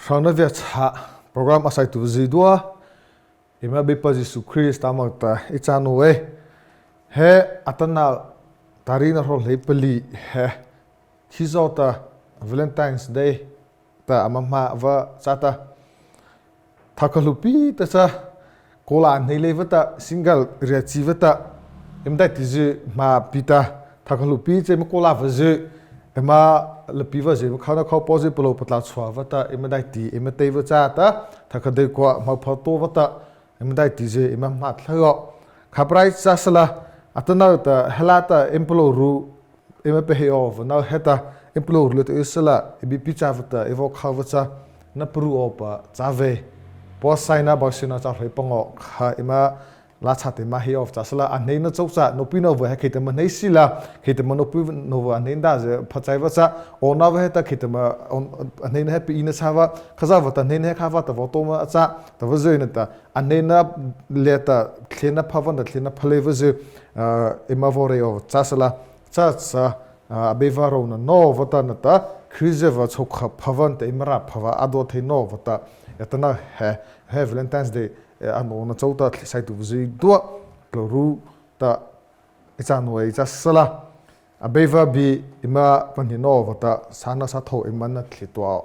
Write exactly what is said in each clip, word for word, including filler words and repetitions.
Hrona Viachhâh program a saituhpa zydua, eima Beipa Zisu Krista moh ta ei cha naoh ei. He atanoh, tarih noh hrawh hleipalih he, khizaw ta Valentine's Day ta ama hmâ vâ chata, thokha hluhpi ta cha, kawla hnei lei vâta, single riahchi vâta, eima daihtizy hmâ pi ta, thokha hluhpi cha eima kawla vâzy, eima lapi vâzy, eima khona khopazy palôh patlâh chhuah vâta, eima daihti eima tei vâ chata, thokha deikua hmo pha to vâta, eima daihtizy eima hmâ thei aw. Khâpa rai châ sala, atanoh ta hela ta eima palôhru eima pahno aw vâna heta, eima palôhru liata ei sala, ei biepie châ vâta ei vaw khoh vâ cha, na paru awpa châ vei. Paw saina bawsina châ hrei pangawh kha eima lâ châ ta eima hei aw châ sala, ahneina chô cha, nôpi nô vâ he kheihta ma hnei sila, kheihta ma nôpi nô vâ ahneina zy pha chai vâ cha, awnanopa heta kheihta ma, aw, ahneina he pie na chhâ vâ, Khazohpa ta ahneina he khâpa ta vaw tao ma a châ, tahpa zy nata, ahneina liata thei na pha vâ nata thei na pha lei vâzy, ah, eima vaw rei aw châ sala, cha cha, ah, Abeipa rônah no vâta nata, Krizyhpa chhôhkha pha vâ nata eima râh pha vâ a do thei no vâta, atanoh he, he Valentine's Day, eh, a nawna chô ta saituhpa zydua, palôhru ta, ei cha naoh ei châ sala, Abeipa bie eima pahnie no vâta, sâhna sâthôh eima na thei tua aw.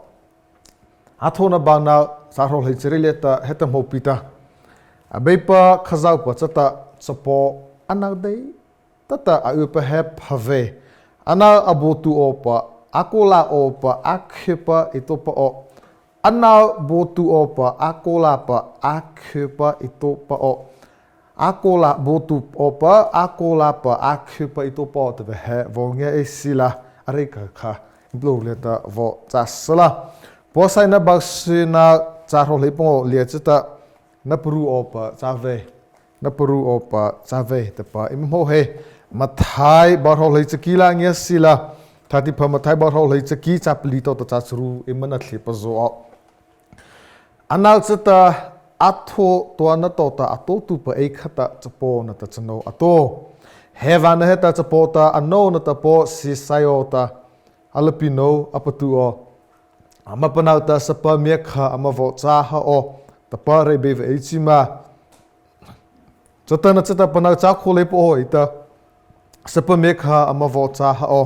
A thôhna bana, sâh hrawh hleichariet liata heta hmô pi ta, Abeipa Khazohpa chata, chapaw a nao dei tah ta a ypa he pha vei. A nao a baotuh awpa, a kawla awpa, a khyhpa ei taopa aw. A nao baotuh awpa, a kawlapa, a khyhpa ei taopa aw. A kawla baotuh awpa, a kawlapa, a khyhpa ei taopa aw tahpa he vaw ngia ei sila, a rei kha kha, eima palôhru liata vaw châ sala. Paw saina bawsina châ hrawh hleipangawh liata chata, na paru awpa châ vei. Na paru awpa châ vei tahpa eima hmô he. Mathai bâ hrawh hleichaki la ngia sila, Thâtihpha Mathai bâ hrawh hleichaki châ palih tawhta châ charu eima na thei pazo aw. A nao chata a tho tuana tawhta a taotuhpa ei khata chapaw nata chanô a tao. He vâna heta chapaw ta a nô nata paw siesai aw ta, a lapinô a patu aw. Ama panao ta sapa miakha ama vaw châ ha aw, tahpa reih beih vei ei chi ma. Chatanachata panao châ khao leipa aw ei ta, sapa miakha ama vaw châ ha aw.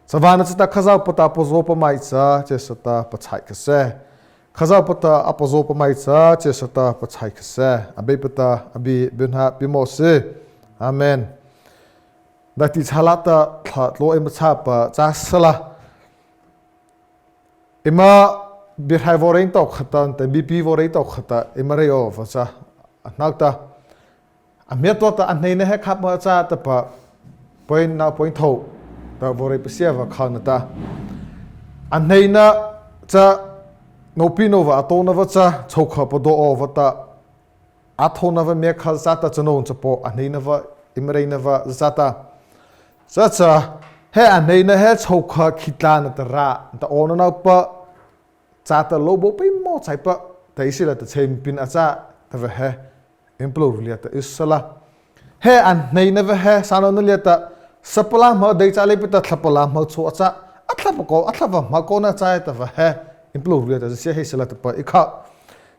Chavâna chata Khazohpa ta a pazopa maih cha chyhsa ta pachhaih kha sy. Khazohpa ta a pazopa maih cha chyhsa ta pachhaih kha sy. Abeipa ta a bie byhnâ pie mawh sy. Amen. Daihti chhâ la ta, thlah tlao eima chhâpa châ sala, eima biehrai vaw rei tawhta khata, nata biepie vaw rei tawhta khata eima rei aw vâ cha, a nao ta, a hmiatua ta ahneina he khâpa a châ tahpa, point nô point thôh ta vaw rei pasia vâ kha nata, ahneina cha, nôpi nô vâ a taona vâ cha chhôhkha pado aw vâta, a thaona vâ miakha chata chanô chapaw, ahneina vâ, eima reina vâ chata, cha cha, he ahneina he chhôhkha khih tlâna ta râh nata awnanopa chata lôbô peimawh chaipa ta ei sila ta chhâ pie na a châ tahpa he, eima palôhru liata ei sala, he ahneina vâ he sâno na liata, sapa lâ hmah dei châ leipa ta thlahpa lâ hmah chhao a châ, a thlahpa kaw, a thlahpa hmah kaw na châ tahpa he, eima palôhru liata zy sia hei sala tahpa ei khoh.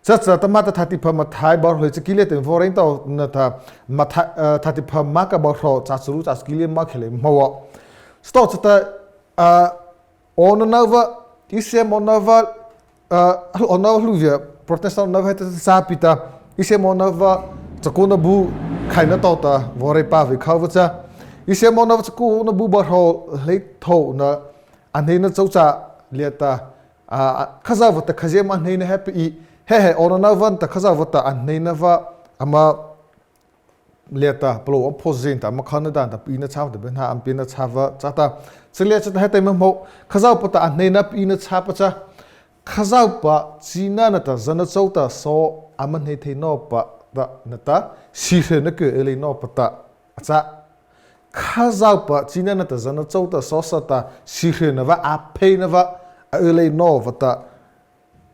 Cha cha, tahmâ ta Thâtihpha Mathai bâ hrawh hleichaki liata vaw rei tawhna ta, Mathai, eh, Thâtihpha Marka bâ hrawh châ charu châ saki liata ma khelei hmô aw. Chatawhcha ta, ah, awnanopa, ECM awnanopa, ah, awnano hluhpi, Protestant awnanopa heta châ pi ta, ECM awnanopa chakaona bu khaihna tawhta vaw rei pa vei khoh vâ cha, ECM awnanopa chakaona bu bâ hrawh hleithôhna, ahneina chô cha liata, ah, Khazohpa ta khazia ma ahneina he pie, he he awnanopa ta Khazohpa ta ahneina vâ ama liata palôh a phaohzie ta ama khona dâh ta pie na chhâ ta byhnâ ama pie na chhâ vâ chata, cha liata chata heta eima hmô, Khazohpa ta ahneina pie na chhâpa cha, Khazohpa china nata zana chô ta saw ama hnei thei nawpa ta nata, siehryna kyh a lei nawpa ta a châ. Khazohpa china nata zana chô ta sawsa ta siehryna vâ a pheina vâ a lei nawpa ta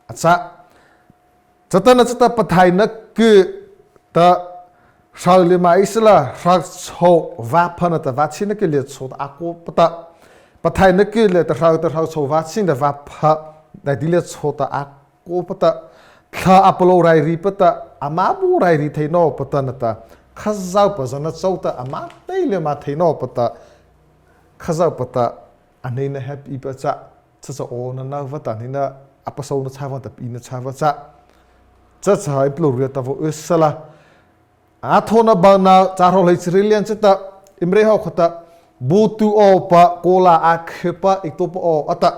a châ. Chatanachata pathaihna kyh ta hro liata ma ei sala, hro chhôh vâpha nata vachhihna kyh liata chhôh ta a kawpa ta, pathaihna kyh liata hro ta hro chhôh vachhih ta vâpha, daihti liata chhôh ta a awpa ta, thlahpa a palôh rairaipa ta ama bu rairaipa thei nawpa ta nata, Khazohpa zana chôta ama tei lymâ thei nawpa ta, Khazohpa ta ahneina he piepa cha, chacha awnanopa ta ahneina a pasaona châ vâta piepa châ vâta, chacha ei palôh ru liata vaw y sala. Athôhna bana châ hrawh hleicharie liana chata, eima reih haw khata, baotuh awpa, kawla a khypa, ei taopa aw a tah.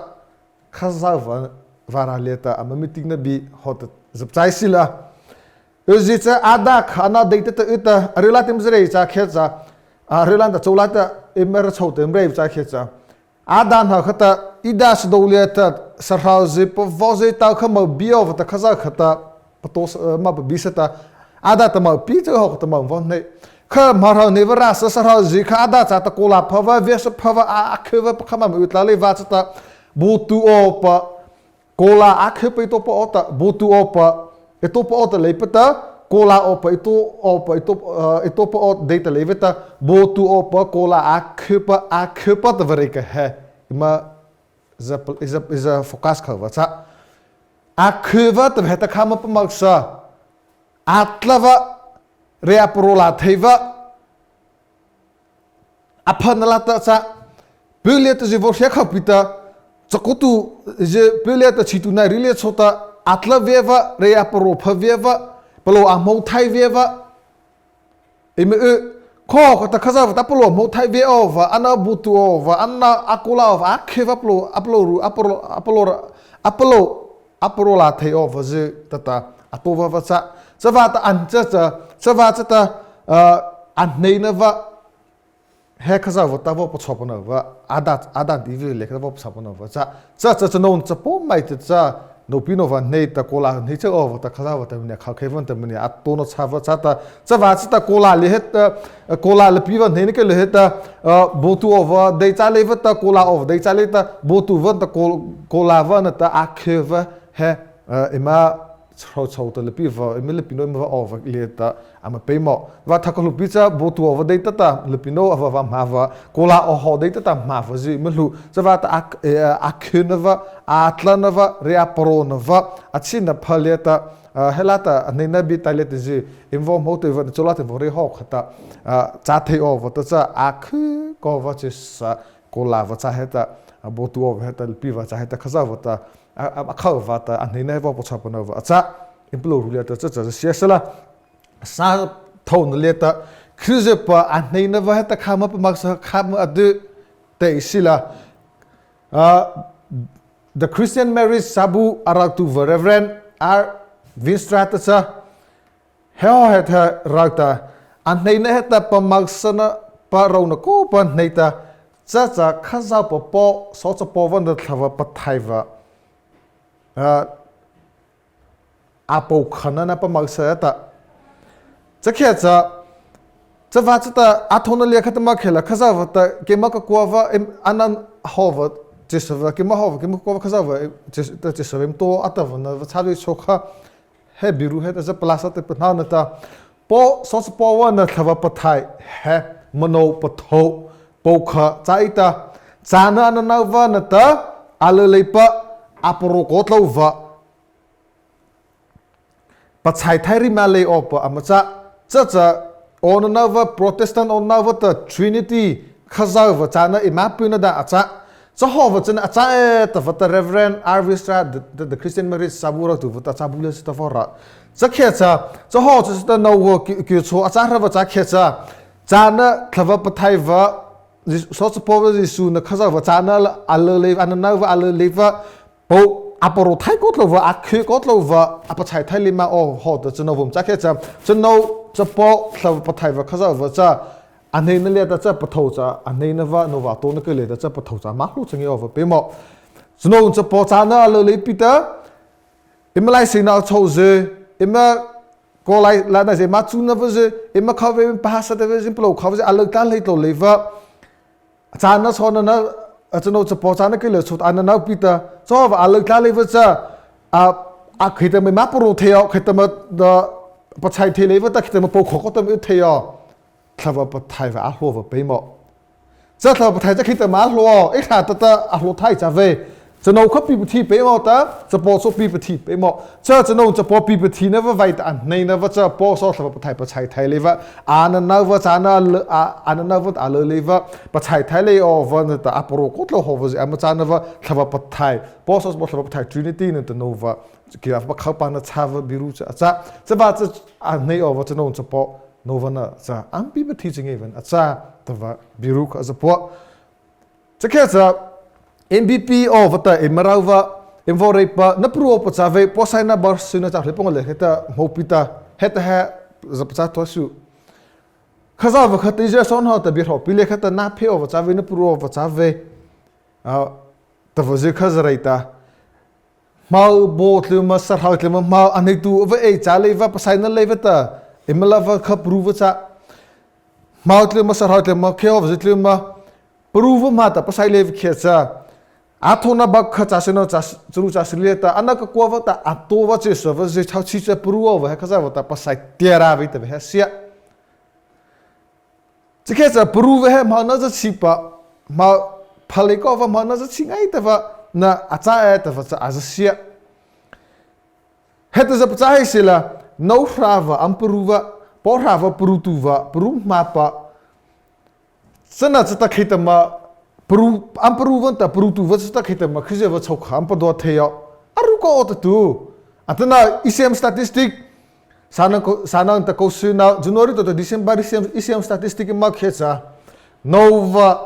Khazohpa vârâh liata ama meeting na bie hawhta zâ chai sala. Yzie cha Ada kha ano deita ta y ta, a ry lâta eima reih cha khiahta, a ry lâta chô lâta eima râh chhôh ta eima reih cha khiahta, Ada hnohta khata, Ida sadô liata sahrozie pavaozie tao kha moh bie awpa ta Khazoh khata, pato s-, eh, ma pabie sa ta, Ada ta moh pie cha haw khata moh vaw hnei. Kha hmahrawh hnei vâ râh sa sahrozie kha Ada châta kawla phapa, viasa phapa, a, a khypa pakha ma moh y tlai leipa vâta chata, baotuh awpa, kawla a khypa ei taopa aw ta, baotuh awpa, ei taopa aw ta leipa ta, kawla awpa, ei tao awpa, ei tao, eh, ei taopa aw deita leipa ta, baotuh awpa, kawla a khypa, a khypa ta vaw reih ka he. Eima za, za, za focus khao vâta cha. A khypa ta heta khâ ma pamasa. A thlahpa, rei a parao lâ thei vâ. A phana lâta cha, pyu liata zie vaw hria khao pi ta, chakaotuhzie pyu liata chhituh nai ri lia chôta, a thlahpa viapa, rei a parao pha viapa, palôh a hmô thai viapa. Eima y, kho khata Khazohpa ta palôh a hmô thai via awpa, ano baotuh awpa, ano a kawla awpa, a khypa palôh, a palôh ru, a parao, a parao, a parao, a parao lâ thei awpa zie tata, a taopa vâta cha, chavâta a cha cha, chavâta chata, eh, ahneina vâ, he Khazohpa ta vaw pachâ pano vâ, Ada, Ada ti vei le kha ta vaw pachâ pano vâta cha, cha cha chanô chapaw maih ta cha, nôpi nô vaw hnei ta kawla hnei cha awpa ta Khazohpa ta maniah khao khei vâta maniah a taona châ vâta chata, chavâta chata kawla liata heta, eh, kawla lapia vaw hnei na kei liata heta, eh, baotuh awpa dei châ leipa ta kawla awpa dei châ lei ta, baotuh vâta kaw-, kawla vâta nata a khypa he, eh, eima chhôh chhôh ta lapia vaw, eima lapia nô eima vaw awpa liata, ama peimawh. Vâ thokha hluhpi cha baotuh awpa dei tata lapia nô a vaw vaw hmâ vâ, kawla awpa dei tata hmâ vâ zie eima hluh. Chavâta a, eh, a khyna vâ, a thlahna vâ, rei a paraona vâ, a chhina pha liata, eh, he lâta ahneina bie tai liata zie, eima vaw hmô tei vâ, chô lâta vaw reih haw khata, eh, châ thei awpa ta cha, a khy kawpa chyhsa, kawla vâta cha heta, eh, baotuh awpa heta, lapia vâta cha heta, Khazohpa ta, a, a, a khao vâta, ahneina he vaw pachâ pano vâta cha, eima palôh ru liata cha cha zie sala. Sa thôhna liata, Krizyhpa ahneina vâ heta khâ ma pamasa khâ ma a di, tei sala. Ah, The Christian Marriage Sabu a raotuhpa Reverend R Weintraub ta cha, he haw heta raotuhpa, ahneina heta pamasana paraona kawpa hnei ta, chacha Khazohpa paw, sawchapaw vâna Thlahpa Pathaihpa, ah, a paw khana na pamasa ta. Cha khiah cha, chavâta chata athôhna liata khata ma khei la, Khazohpa ta keima ka kua vâ, em, ano hawhpa, chyhsa vâ, keima hawhpa, keima kua vâ Khazohpa, em, chyhsa, ta chyhsa vâ eima tao a ta vâ na vâ châ vei chô kha, he biru heta za palâsa ta pahno na ta. Paw, sawchapaw vâna Thlahpa Pathaih he, mano pathôh, paw kha châ ei ta. Châna ano nao vâna ta, a lâ leipa, a parao kaw tlô vâ. Pachhaih thai ri ma lei awpa ama châ, chacha, awnanopa, Protestant awnanopa ta Trinity, Khazohpa châna eima puna dei a châ. Cha hawhpa châna a châ ei ta vâta Reverend R Weintraub, the, the, the Christian Marriage Sabu raotuhpa ta a châ bu lei sa ta vaw râh. Cha khiah cha, cha hawhpa châ ta nô ki, ki chô a châ hra vâ cha khiah cha. Châna Thlahpa Pathaihpa, Zi-, sawchapaw vâ Zisu na Khazohpa châna la, a lâ lei, ano nao vâ a lâ lei vâ, paw, a parao thai kaw tlô vâ, a khy kaw tlô vâ, a pachhaih thai lei ma aw haw ta chanô vaw châ khiah cha, chanô chapaw Thlahpa Pathaihpa Khazohpa cha, ahneina liata cha pathôh cha, ahneina vâ nô vâ tao na kei liata cha pathôh cha, ama hluh cha ngia awpa peimawh. Chanô chapaw châna a lâ lei pi ta, eima laiseihna chhôh zie, eima kaw lai, lâna zie, eima chuna vâ zie, eima khao vei, eima pahasa ta vei zie, palôh khao vâ zie, a lâ tlâ lei tlô lei vâ. Châna sawna na, a chanô chapaw châna kei lei chô ta ano nao pi ta, chawva a lâ tlâ lei vâ cha, a, a kheihta ma eima parao thei aw, kheihta ma da pachhaih thei lei vâ ta, kheihta ma paw kha kaw ta ma y thei aw. Thlahpa Pathaihpa a hlao vâ peimawh. Cha Thlahpa Pathaih cha kheihta ma a hlao aw, ei hra ta ta a hlao thai cha vei. Chanô kha pi pathi peimawh ta, chapaw chô pi pathi peimawh. Cha chanô chapaw pi pathina vâ vâta a hneina vâ cha paw saw Thlahpa Pathaih pachai thai leipa, a na nau vâ cha na, a na nau vâ ta a lâ leipa, pachai thai lei awpa nata a parao kaw tlôh hawhpa zy ama châna vâ Thlahpa Pathaih, paw saw paw Thlahpa Pathaih Trinity nata nô vâ, kei a pakhâpa na châ vâ biru cha a châ, chavâta cha a hnei awpa chanô chapaw, nô vâ na cha, a pi pathi cha ngei vâ a châ, tahpa biru kha a za pua. Chakhei cha, M B P awpa ta eima rao vâ, eima vaw reipa, na paru awpa châ vei, Pawsaina bar syno châ hleipangawh liata hmopita, heta he, za pachâ tua su. Khazohpa kha tei zy saw no ta bie hawh pi liata na phe awpa châ vei, na paru awpa châ vei. A, tahpa zy kha za rei ta. Hmo baw tlyma, sahroh tlyma, hmo a hnei tu awpa ei châ leipa, pasaina leipa ta, eima la vâ kha paru vâ châ. Hmo tlyma, sahroh tlyma, khei awpa zy tlyma, paru vâ ma ta pasai leipa khei cha. A thôhna bâ kha châ syno châ, charu châ sy liata, a na ka kua vâ ta, a tao vâ chei sa vâ zy chhao chi cha paru awpa he Khazohpa ta pasai tiara vei tahpa he sia. Chakhei cha paru vâ he hmo na za chi pa, hmo pha lei kaw vâ hmo na za chi ngaita vâ, na a châ e tahpa cha a za sia. Heta za pachâ hei sila, nô hra vâ ama paru vâ, paw hra vâ paru tu vâ, paru ma pa. Chana chata khei ta ma, paru, ama paru vâ ta paru tu vâ chata khei ta ma, Krizyhpa chhôhkha ama padua thei aw. A ru kaw awpa ta tu. Atanoh, ECM statistic, Sâno, Sâno ta kô syno, January to ta December ECM, ECM statistic ma khei cha. Nô vâ,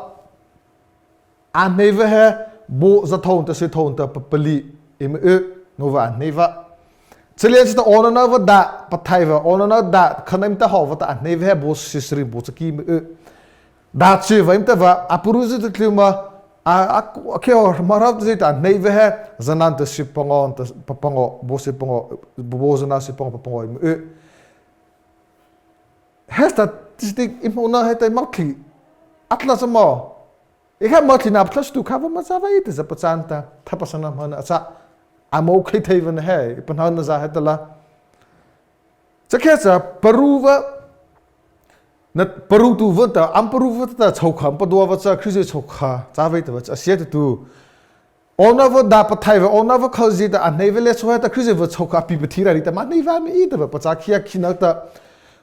a hnei vâ he, baw za thôh ta, sy thôh ta, pa, pali, eima y, nô vâ a hnei vâ. Chaliana chata awnano vâ dâh, pathaih vâ, awnano dâh, kha na eima tao hawhpa ta a hnei vâ he, baw sysari baw chaki eima y. Dâh chi vâ eima tao vâ, a paru zy ta tlyma, a, a, a khei haw, hmo hra ta zy ta a hnei vâ he, zana ta sy pangawh, ta, pa pangawh, baw sy pangawh, baw zana sy pangawh, pa pangawh eima y. He statistic eima hmôna heta eima thi. A tla cha ma. Ei kha ma thina patla stu kha vâ ma cha vâ ei ta za pachâ ta. Tha pasana hmana a châ. A mo khei thei vâ na he. Ei pahno na za heta la. Chakhei cha paru vâ. Na paru tu vâ ta. Ama paru vâ ta chhôhkha. Ama padua vâ cha. Krizyhpa chhôhkha. Châ vei ta vâ cha. A sia ta tu. Awnano vâ dâh pathaih vâ, awnano vâ kha zy ta a hnei vâ le chhao he ta Krizyhpa chhôhkha a pi pathi rari ta ma hnei vâ mi ei ta vâ pachâ khia khina ta.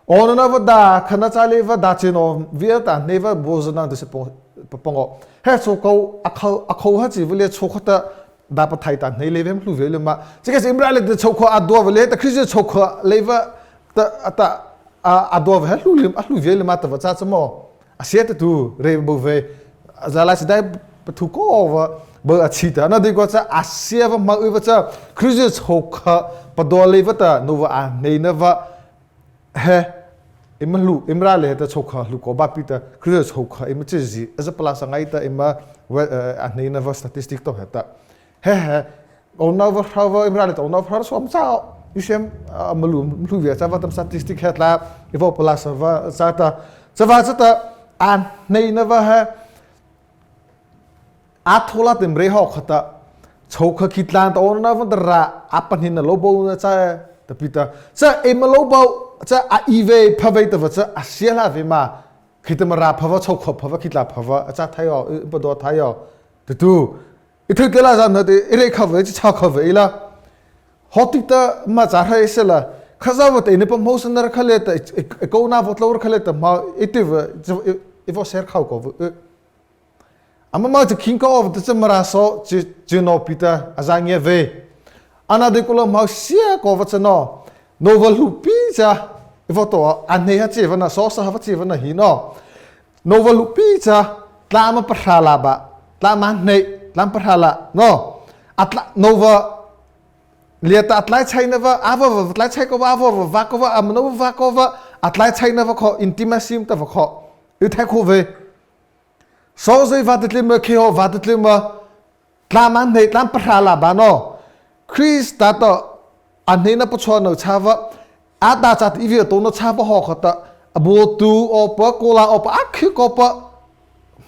Awnano vâ dâh kha na châ leipa dâh chi no via ta a hnei vâ baw zana ta sy pangawh, pa pangawh. He chhao kaw a kha, a kha ha chi vâ le chhao kha ta dâh pathaih ta a hnei leipa he hluh vei lei ma. Chakhei cha eima râh liata chhôhkha a dua vâ le ta Krizyhpa chhôhkha leipa ta, ta, a, a dua vâ he hluh lei, a hluh vei lei ma ta vâ cha cha ma. A sia ta tu, rei baw vei. A za lai sy dai pathu kaw vâ, baw a chi ta. Na dei kaw cha, a sia vâ ma y vâ cha, Krizyhpa chhôhkha, padua lei vâ ta, nô vâ a hneina vâ. He, eima hluh, eima râh lei he ta chhôhkha, hluh kaw bâ pi ta, Krizyhpa chhôhkha, eima chi zy, a za palâsa ngaita, eima, vâ, eh, a hneina vâ statistic to he ta. He he, awnano vâ hra vâ, eima râh lei ta, awnano vâ hra so ama châ, ECM, ah, ama lu, hluh via cha vâ tam statistic he tla, ei vaw palâsa vâ cha ta, cha vâ cha ta, a hneina vâ he, a thôh la tim rei haw kha ta, chhôhkha khi tlan ta awnano vâ ta ra, a pahnina lo baw na cha, ta pi ta, cha eima lo baw, cha a i vei, pha vei ta vâ cha, a sia la vei ma, khi ta ma ra pha vâ, chhôhkha pha vâ, khi tla pha vâ, a cha thai aw, ei padua thai aw, ta tu, Ei thei tla la zan na te, ei rei kha vei, chi cha kha vei la. Hawti ta ma cha hra ei sala. Khazohpa ta eina pahmôsa na rakha lei ta, ei, ei, ei kona vaw tlô rakha lei ta ma, ei ti vei, ei, ei vaw ser khao kaw vei. Ama ma chi khing kaw vei ta cha Mara saw, chi, chi no pi ta, a za ngia vei. Ana dei kaw la ma sia kaw vei cha no. No vaw hluhpi cha, ei vaw to, a hnei ha chi vei na, saw sa ha vei chi vei na hi no. No vaw hluhpi cha, tla ma pahra la ba, tla ma hnei, tla ma pahra la, no. A tla, no vaw, liata a tlai chai na vaw, a vaw vaw tlai chai kaw vaw, a vaw vaw vaw kaw vaw, ama no vaw vaw kaw vaw, a tlai chai na vaw kaw, intimacy ta vaw kaw. Ei thei kaw vei. Saw zy vaw ta tlyma, khei haw vaw ta tlyma, Tla ma hnei, tla ma pahra la ba no. Krista ta a hneina pachhuahna châ vei. A ta cha ta ei vei to na châ vei haw kha ta. A baw tu awpa, kaw la awpa, a khih kaw pa.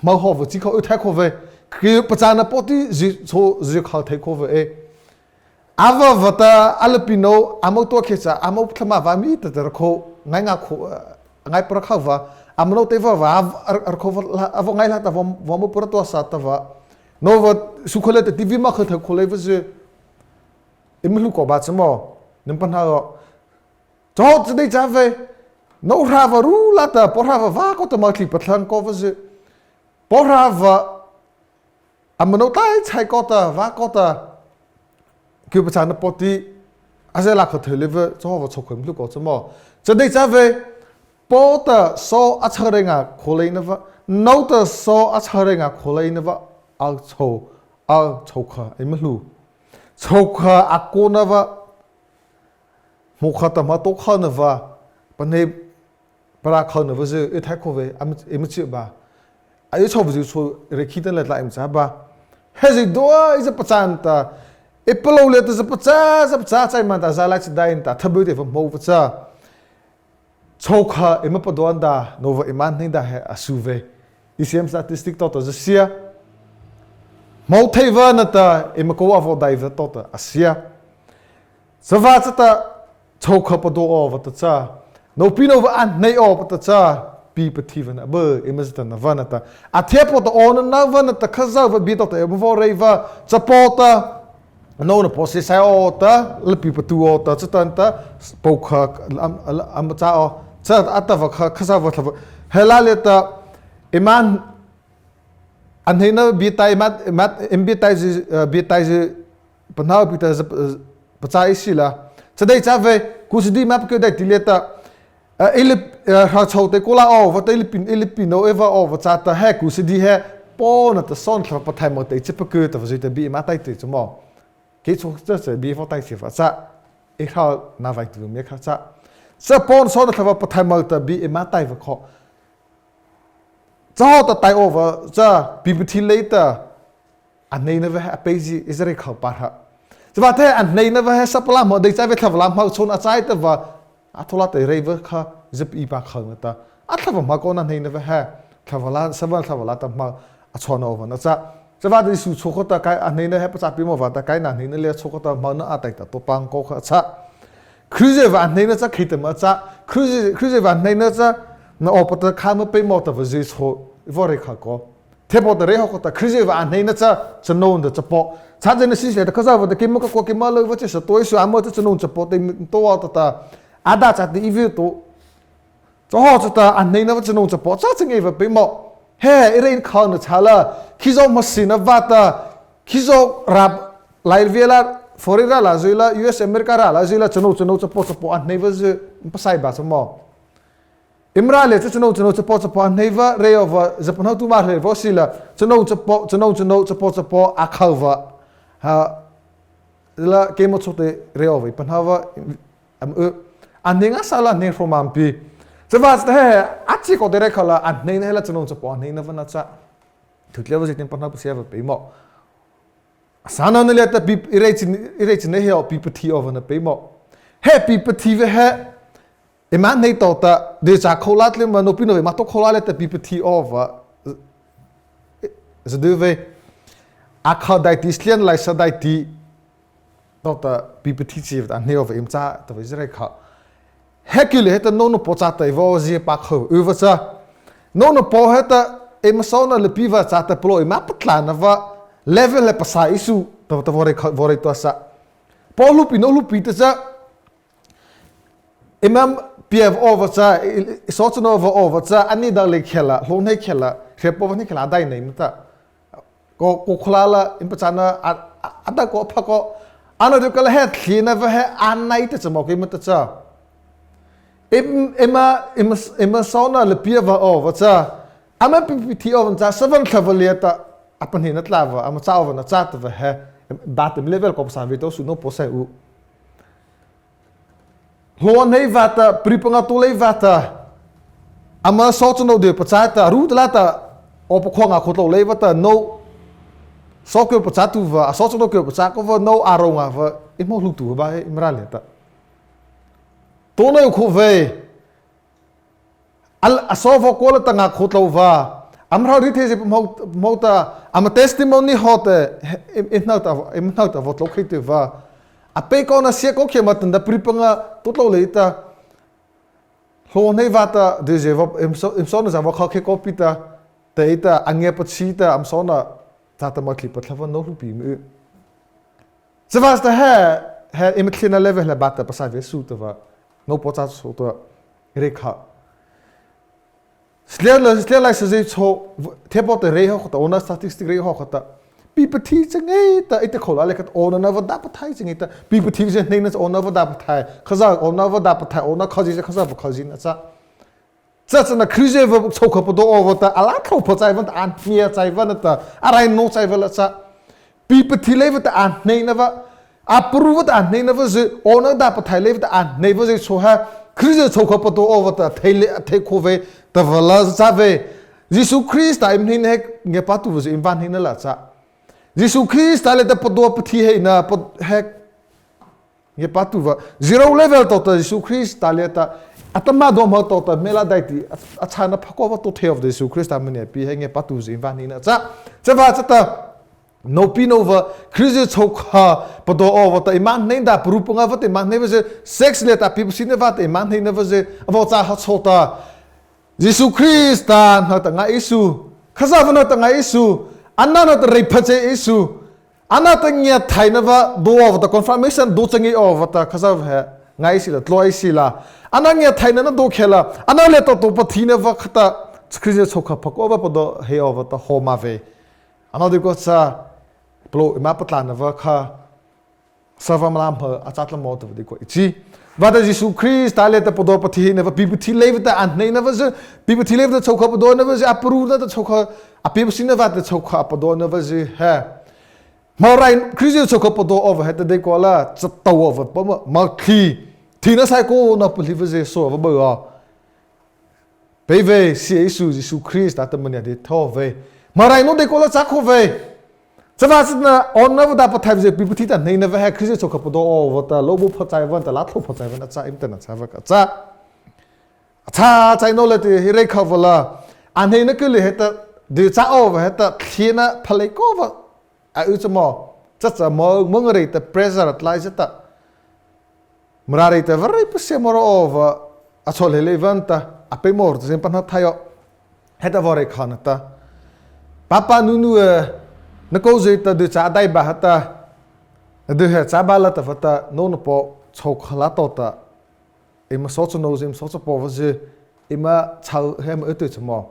Hmo haw vei chi kaw, ei thei kaw vei. Kei pachâna pawti zy, so zy kha thei kaw vei. A vaw vaw ta, a lapinô, a mo to khei cha, a mo thama vaw mi ta ta rakha, ngai nga kha, ngai para kha vaw. A mo no te vaw vaw, a, a rakha vaw la, a vaw ngai la ta vaw, vaw mo para to sa ta vaw. Nôpa su kho lei ta T V ma kha thei kho lei va zy. Eima hluh kaw ba cha maw, nama pahno aw. Chahawh cha dei cha vei. Nôhrâpa ru la ta, pôhrâpa va kaw ta ma thei pathlang kaw va zy. Pôhrâpa ama nô tlai chai kaw ta, va kaw ta, kyhpachâna pawti, a zy la kha thei lei va, chahawhpa chhôhkha eima hluh kaw cha maw. Cha dei cha vei. Paw ta saw a chhâ rei nga kho leina va, nô ta saw a chhâ rei nga kho leina va, a chhô, a chhôhkha eima hluh. Chhôhkha a kona va, hmô kha ta ma to khona va, panei para khona va zy, ei thai kho vei, ama, eima chi ba. A ei chhô va zy chhô rei khi ta lei tlai eima cha ba. He zy dua, ei za pachâ ta, ei palôh lei ta za pachâ, za pachâ chai ma ta, za lai cha dai ta, thaby te va hmô va cha. Chhôhkha eima padua da, nôpa eima hnei da he a su vei. E C M statistic to ta za sia. Hmô thei va na ta, eima ko a vaw dai va to ta a sia. Chavâta cha ta, chhôhkha padua aw va ta cha, nôpi nôpa a hnei aw va ta cha, pi pathi va na ba, eima za ta na va na ta. A thie paw ta aw na na va na ta, Khazohpa bie to ta eima vaw rei va, chapaw ta, nô na paw sie sai aw ta, la pi patu aw ta, cha ta na ta, paw kha, am, am, ama cha aw, cha a ta va kha, Khazohpa thlahpa, he la lei ta, eima, a hneina bie tai, eima, eima, eima bie tai zy, eh, bie tai zy, pahno pi ta za, eh, pachâ ei sila. Cha dei cha vei, custody ma pakei dai ti lei ta, eh, ei lei, eh, hra chhô te ko la aw va ta, ei lei pi, ei lei pi nô ei va aw va cha ta he, custody he, paw na ta saw na thlahpa pathaih ma ta ei chi pakei ta va zy ta bie eima tai te cha maw. Kei chhô cha cha bie vaw tai chi va cha. Ei hra na vai tu me kha cha. Cha paw na saw na thlahpa pathaih ma ta bie eima tai va kho. Chahawh ta tai aw va cha, pi pathi lei ta, a hneina va he a pei zy, Izarei kha pa hra. Chavâta he a hneina va he sapa la hmô dei cha vei, thlahpa la hmô chhôh na chai ta va, a tho la ta rei va kha, za pi pa kha na ta. A thlahpa hmô kaw na hneina va he, thlahpa la, sapa thlahpa la ta hmô, a chhôh na aw va na cha. Chavâta Zisu chhôh kaw ta kai, a hneina he pachâ pi maw va ta kai na hneina lei chhôh kaw ta hmô na a tai ta to pang kaw kha cha. Krizyhpa a hneina cha khei ta ma cha, Krizy, Krizyhpa a hneina cha, na aw pa ta kha ma pei maw ta va zy chhôh, ei vaw rei kha kaw. Thie paw ta rei haw kaw ta, Krizyhpa a hneina cha, chanô nata chapaw. Cha zy na si lei ta Khazohpa ta keima ka kaw keima lei va chi sa to ei su ama cha chanô chapaw te to aw ta ta. A da cha te ei vei to. Chahawh cha ta a hneina va chanô chapaw, cha cha ngei va pei maw. He, ei rei kha na cha la, khizaw ma si na va ta, khizaw ra, lai via la, foreign ra la zy la, U S America ra la zy la, chanô, chanô chapaw, chapaw a hnei va zy, pasai ba cha maw. Eima râh lei cha chanô, chanô chapaw, chapaw a hnei va, rei aw va, za pahno tu ma rei va si la, chanô chapaw, chanô, chanô chapaw, chapaw a kha va. Ha, la keima chô te rei aw va, ei pahno va, am, eh, a hnei nga sa la hnei hro ma pi. Chavâta cha he, a chi kaw te rei kha la, a hneina he la chanô chapaw, a hneina va na cha. Thu tlia va zy tin pahno pasia va pei maw. Sâno na lei ta pi, ei rei chi, ei rei chi na he aw pi pathi aw va na pei maw. He pi pathi va he, eima hnei to ta, dei cha kho la tlei ma, nôpi nô eima to kho la lei ta pi pathi aw va. Za dei vei. A kha dai ti, slian lai sa dai ti. To ta pi pathi chi va ta hnei aw va eima cha ta va Izarei kha. He kei lei he ta nô na paw cha ta ei vaw zy pa kha u va cha. Nô na paw he ta eima saw na lei pi va cha ta palôh eima patlâh na va. Level he pasa ei su ta va ta vaw rei kha, vaw rei tua sa. Paw hluhpi nô hluhpi ta cha. Eima pie va aw va cha, ei, ei saw chanô va aw va cha, a ni dang lei khei la, hlao hnei khei la, hre paw va hnei khei la, a dai nei ma ta. Ko, ko khla la, eima pachâna, a, a, a da ko, pha ko, a na dei ka la he, thli na va he, a nai ta cha maw keima ta cha. Eim, eima, eima, eima saw na lei pi va aw va cha, ama pi, pi thi aw va cha, sa va thla va lei ta, a pa hnei na tla va, ama cha aw va na cha ta va he, em, ba ta mi level ko pasa vei to su nô paw sai u. Hlao hnei va ta, pri panga to lei va ta, ama saw chanô dei pachâ ta, ru ta la ta, aw pa kho nga kho tlô lei va ta, nô, saw kei pachâ tu va, a saw chanô kei pachâ ko va, nô a ro nga va, ei hmô hluh tu va he, eima râh lei ta. To na u kho vei, a, a saw va ko la ta nga kho tlô va. Ama hra ri thei zy pa hmô, hmô ta, ama testimony haw te, he, ei, ei hnei ta, ei hnei ta vaw tlô khei te va. A pei kaw na sia kaw khei ma ta na pri panga to tlô lei ta. Hlao hnei va ta, dei zy va, eima saw, eima saw na za va kha khei kaw pi ta. Tei ta, a ngia pachi ta, ama saw na. Chata ma thei pathlapa no hluhpi mi. Chavâta he, he eima thina level he bâta pasa vei su tava. No po cha so ta reikha. Sliela, sliela sa zei cho, the po ta rei ho khata, ona statistic rei ho khata. Pipathi changei ta, ite khola le khat ona na vada pathai changei ta. Pipathi zei nei na ona vada pathai. Khaza ona vada pathai, ona khazi zei khaza va khazi na cha. Cha cha na Krizyhpa chhôhkha pado awpa ta, a la thlô pha chaipa ta, a hnei chaipa ta, a rai no chaipa la cha. Pipathi leipa ta a hneina va, a parupa ta a hneina va zy, ona da pathai leipa ta a hneipa zy chhôh ha, Krizyhpa chhôhkha pado awpa ta, thei le, thei khao vei, ta va la cha vei. Zisu Krista eima hneina he, ngiapâtuhpa zy eima vâ hneina la cha. Zisu Krista liata pado pathi heina, pa, he, ngiapâtuhpa, zero level tawhta Zisu Krista liata, atahmâ dawh ma tawhta, mela daihti, a, a chhâna pha khoh va tao thei awpa ta Zisu Krista maniah pi he ngiapâtuhpa zy eima vâ hneina cha. Chavâta chata, no pi no va, Krizyhpa chhôhkha pado awpa ta, eima hneina da paru panga va ta, eima hnei va zy, sex liata pipathina va ta, eima hneina va zy, a vaw cha ha chhao ta. Zisu Krista na ta ngai ei su, Khazohpa na ta ngai ei su, ana na ta reipachhie ei su, ana ta ngiahthaina va do awpa ta confirmation do changei awpa ta Khazohpa he ngai ei sila, tlua ei sila, ana ngiahthaina na do khei la, ana liata do pathina va khata, Krizyhpa chhôhkha pha khoh va pado heih awpa ta hawh ma vei. Ano deikua cha, palôh eima patlâhna va kha, Sapa ma la ma a châ tla mo ta va deikua ei chi. Vâta Zisu Krista liata pado pathi heina va pipathi leipa ta a hneina va zy, pipathi leipa ta chhôhkha padona va zy, a paruna ta chhôhkha, a pipathina va ta chhôhkha a padona va zy he. Hmo rai Krizyhpa chhôhkha pado awpa he ta deikua la, cha tao awpa pa ma, ma khi. Thina saikao na pali va zy so va bao a. Pei vei, sie ei su Zisu Krista ta maniah dei thao vei. Hmo rai no deikua la cha khao vei. Chavâta chata ona va da pathai va zy pipathi ta hneina va he Krizyhpa chhôhkha pado awpa ta, lo bo pha chaipa ta, la thlô pha chaipa na cha, eima ta na cha va kha cha. A cha chai no le ti hi reikha va la. A hneina kei lei he ta, dei cha awpa he ta, thina pha lei khoh va. A u cha mo, cha cha mo, mo nga rei ta pressure tlai zy ta. Mara rei ta va rei pasia mo ro awpa, a chô lei lei va ta, a pei mo ro ta zin pa na thai aw. He ta va rei kha na ta. Papa nunu e, na ko zy ta dei cha dai ba ha ta. Dei he cha ba la ta va ta, no na po, chhôhkha la tao ta. Eima so cha no zy, eima so cha po va zy, eima chau he ma u tei cha mo.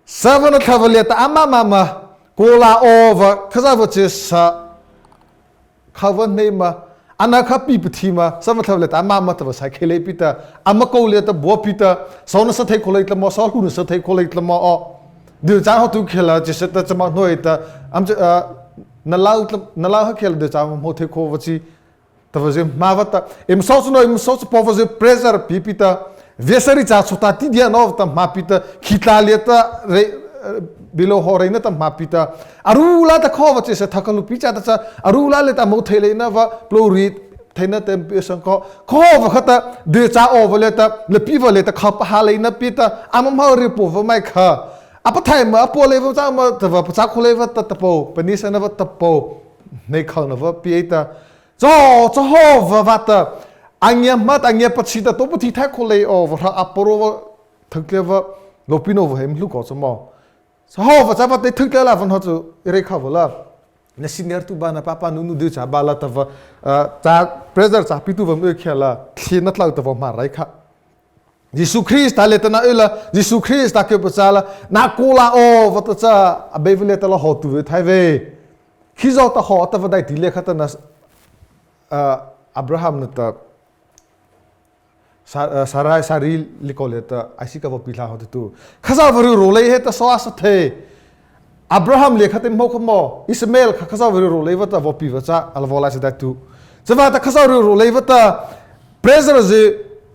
Sapa na thlahpa liata ama mama, ko la awpa, Khazohpa chyhsa, kha va hnei ma, ana kha pipathi ma, sapa na thlahpa liata ama mama ta va sai khei lei pi ta, ama ko liata bua pi ta, so na sa thei khao lei tla mo, so hlu na sa thei khao lei tla mo aw. Dei cha hawh tu khei la, chyhsa ta cha ma hnoi ta, am cha, ah, na lau tla, na lau ha khei la dei cha hmo thei khao va chi, ta va zy hmâ va ta, eima so cha no, eima so cha po va zy pressure pi pi ta, viasari cha chô ta ti dia no ta hmâ pi ta, khitla liata rei, eh, bilo ho reina ta hmâ pi ta, a ru la ta kho va chyhsa tha ka lu pi cha ta cha, a ru la liata mo thei leina va, plo ri theina tem pi sang kho, kho va kha ta, dei cha awpa liata, la pi va liata kha pa ha leina pi ta, ama hmâ ri po va mai kha, a pathai ma, a po lei va cha ma, ta va, pa cha khao lei va ta, ta po, pani sa na va ta po, nei khao na va pi ei ta, Cha, cha hawhpa vâta, a ngia hmâ ta, a ngia pathi ta, to pathi thai khao lei awpa, hra a paro va, thangtlia va, lopi no va he eima hluh ko cha mo. Cha hawhpa cha va te thangtlia la va no chu, ei reikha va la. Na senior tu ba na papa nunu dei cha ba la ta va, ah, cha pressure cha pi tu va mo khei la, thina tlau ta va ma rai kha. Zisu Krista liata na u la, Zisu Krista kei pa cha la, na ko la awpa ta cha, Abeipa liata la hawh tu vei thai vei. Khizaw ta hawh ta va daihti lei kha ta na, ah, Abraham na ta, Sa-, ah, Sarai, Sari likawh liata, Isaac a vaw pi hla hawh ta tu. Khazohpa ry ro lei he ta so a sa thei. Abraham lei kha te mo kha mo, Ismael kha Khazohpa ry ro lei va ta vaw pi va cha, a la vaw lai sa dai tu. Chavâta Khazohpa ry ro lei va ta, pressure zy,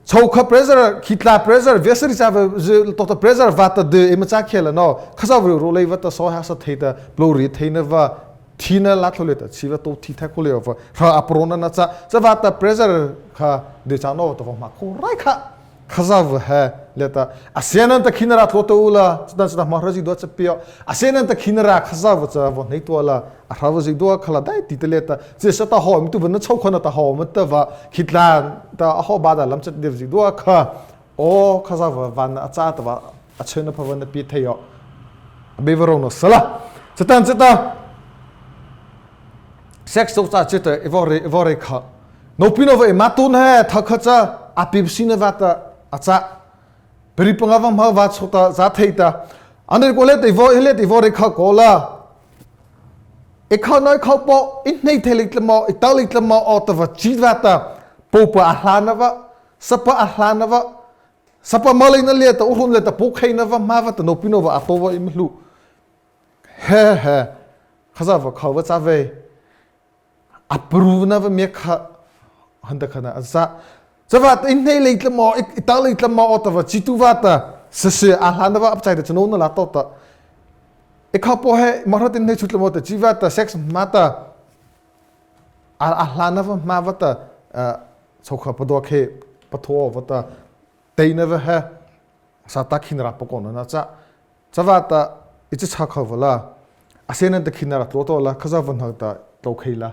chhôhkha pressure, khitla pressure, viasari cha va zy, to ta pressure vâta dei, eima cha khei la no, Khazohpa ry ro lei va ta so ha sa thei ta, plo ri theina va, thina la thlô lei ta, chi va to thi thai khao lei va, hra a paro na na cha, chavâta pressure kha, dei cha no ta va ma khao rai kha. Khazohpa he liata, a siana ta khinarâh thlô ta u la, chata chata ma hra zy dua cha pi aw. A siana ta khinarâh Khazohpa cha va hnei tua la, a hra va zy dua kha la daihti ta liata, chyhsa ta hawh, mi tu va na chhôhkha na ta hawh, ma ta va, khitla ta a hawh ba da lam cha dei zy dua kha. Aw, Khazohpa va na a cha ta va, a chhona pha va na pi thei aw. Abeipa rônah sala. Chatanachata, sex to cha chi ta ei vaw rei, ei vaw rei kha. Nôpinô vâ eima tao he thokha cha a pie sina vâta a châ. Pari panga vâ hmo vâ chô ta za thei ta. Ano ko liata ei vaw, liata ei vaw rei kha kaw la. Ei khona, ei khopa, ei hnei thei lei tlyma, ei tao lei tlyma awpa ta vâ chi vâta, pôhpa a hlâna vâ, sapa a hlâna vâ, sapa moleina liata, uhruhna liata, pôhkheina vâ, hmâ vâta nôpinô vâ a tao vâ eima hluh. He, he, Khazohpa kho vâ châ vei. A paruna vâ miakha, handa khana a châ. Chavâta ei hnei lei tlyma, ei, ei tao lei tlyma awpa ta vâ chi tu vâta, sese a hlâna vâ a pachai ta chanô na la tao ta. Ei khopa he, mara tin hnei chu tlyma ta chi vâta, sex hmâ ta. A, a hlâna vâ hmâ vâta, a, chhôhkha padua khei, patho vâta, teina vâ he, Sâtâ khinarâh pakaona na châ. Chavâta, ei chi chhâ kho vâ la. A siena ta khinarâh tlô to la, Khazohpa hnohta tlô khei la.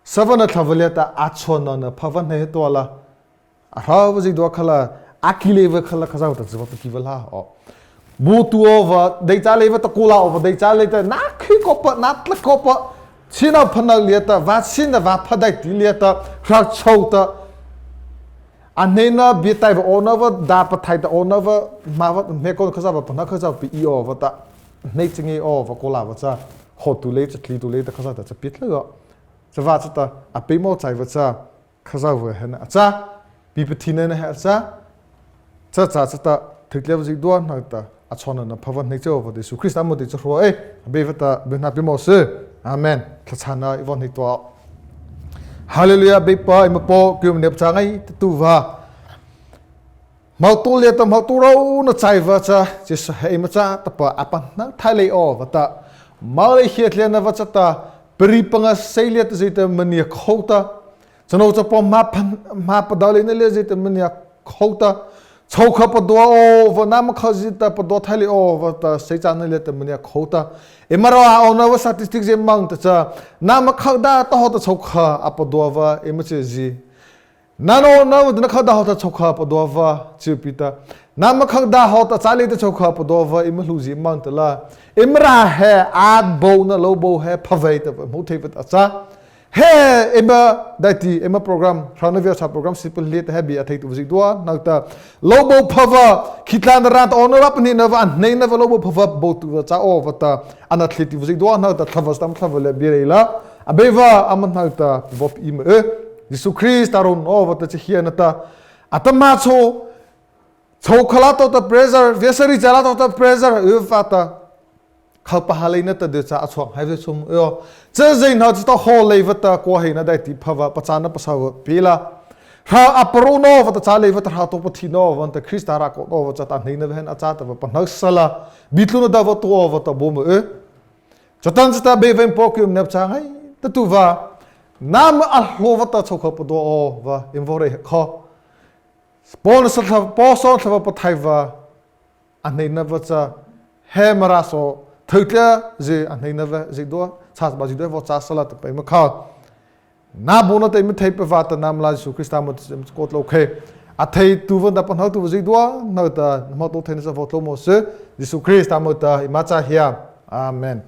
Sapa na thlahpa liata a chhuanona pha vâ hnei he to la. A hro vâ zydua kha la, a kile vâ kha la, Khazohpa ta chavâta ki vâ la, o. Baotuh awpa, dei châ lei vâta, kô la awpa, dei châ lei ta, na khi kawpa, na tla kawpa, china phana liata, vâ china vâ pha daihti liata, hra chô ta. A hneina bie tai vâ aw na vâ, da pathai ta aw na vâ, hmâ vâ, hme kaw Khazohpa pahno Khazohpa pi i aw vâta. Hnei chingei awpa, kô la vâ cha, hawtu lei cha, tli tu lei ta Khazohpa ta cha pi tla aw. Chavâta chata, a peimawh chai vâ cha, Khazohpa he na a châ, pi pathina he a châ, cha cha chata, thei tlia vâ zydua hnohta, a chhuanona pha vâ hnei chô vâta Zisu Krista moh ta ei cha hro ei, a bie vâta, bie na peimawh sy. Amen. Thlahchhâna ei vaw hnei tua. Hallelujah, Beipa, eima Paw, kyh mania pachâ ngaitatuhpa. Hmotaotuh liata hmotaotuh rônah chai vâ cha, Zisu he eima châ tahpa a pahno thai lei aw vâta. Molei khiahtlôna vâ chata, pari panga sei liata zy ta mania khô ta. Chanô chapa hmâ pha-, hmâ padao leina liata zy ta mania khô ta. Chhôhkha padua aw vâ, nama kha zy ta padua thai lei aw vâta, seichâna liata mania khô ta. Eima râh a aw na vâ statistic zy mah ta cha, nama kha da ta hawhta chhôhkha a padua vâ, eima chi zy. Nano, nano, na kha da hawhta chhôhkha padua vâ, chi pi ta. Nama kha da hawhta châ lei ta chhôhkha padua vâ, eima hluh zy mah ta la. Eima râh he, a bô na lôbô he, pha vei ta, hmô thei vâ ta châ. He, eima, daihti, eima program, hrona viasa program, sipalih ta he bie a theituhpa zydua, hnohta, lôbô pha vâ, khitlâhna râh ta aw na vâ, pahnona vâ, a hneina vâ, lôbô pha vâ, baotuh vâ châ aw vâta, a nathlietuhpa zydua, hnohta, thlahpa sâtâ ma thlahpa lei bie reih la, a bie vâ, ama hnohta, vaw pi ma y, Zisu Krista rônah aw vâta, chi hiana ta, atahmâ chô, chhôhkha la tawhta pressure, viasa reih châ la tawhta pressure, y vâta, kha pahâ leina ta dei cha a chhuah hai vei chom yo. Cha zy hnoh chata hawh lei vâta, kua heihna daihti pha vâ, pachâna pasa vâ pi la. Hra a parao na vâta châ lei vâta, hra to pathi na vâta, Krista râh kaw na vâ chata hneina vâ he a châ ta vâ pahno sala. Bitlôna da vâ to vâta baw ma y. Chatanachata Beipa eima Paw, kyh mania pachâ ngaitatuhpa. Nama a hlao vâta chhôhkha padua aw vâ, eima vaw reih kha. Paw na sa thlahpa, Paw sa thlahpa Pathaih vâ, a hneina vâ cha, he Mara saw, thei tlia zy a hneina vâ zydua, châ ba zydua vaw châ sala tahpa eima kha. Na baona ta eima thei pa vâta, nama Lâ Zisu Krista moh ta cha eima kaw tlô khei. A theituhpa nata pahnotuhpa zydua, hnohta, na hmotaotheina cha vaw tlô mawh sy, Zisu Krista moh ta eima châ hia. Amen.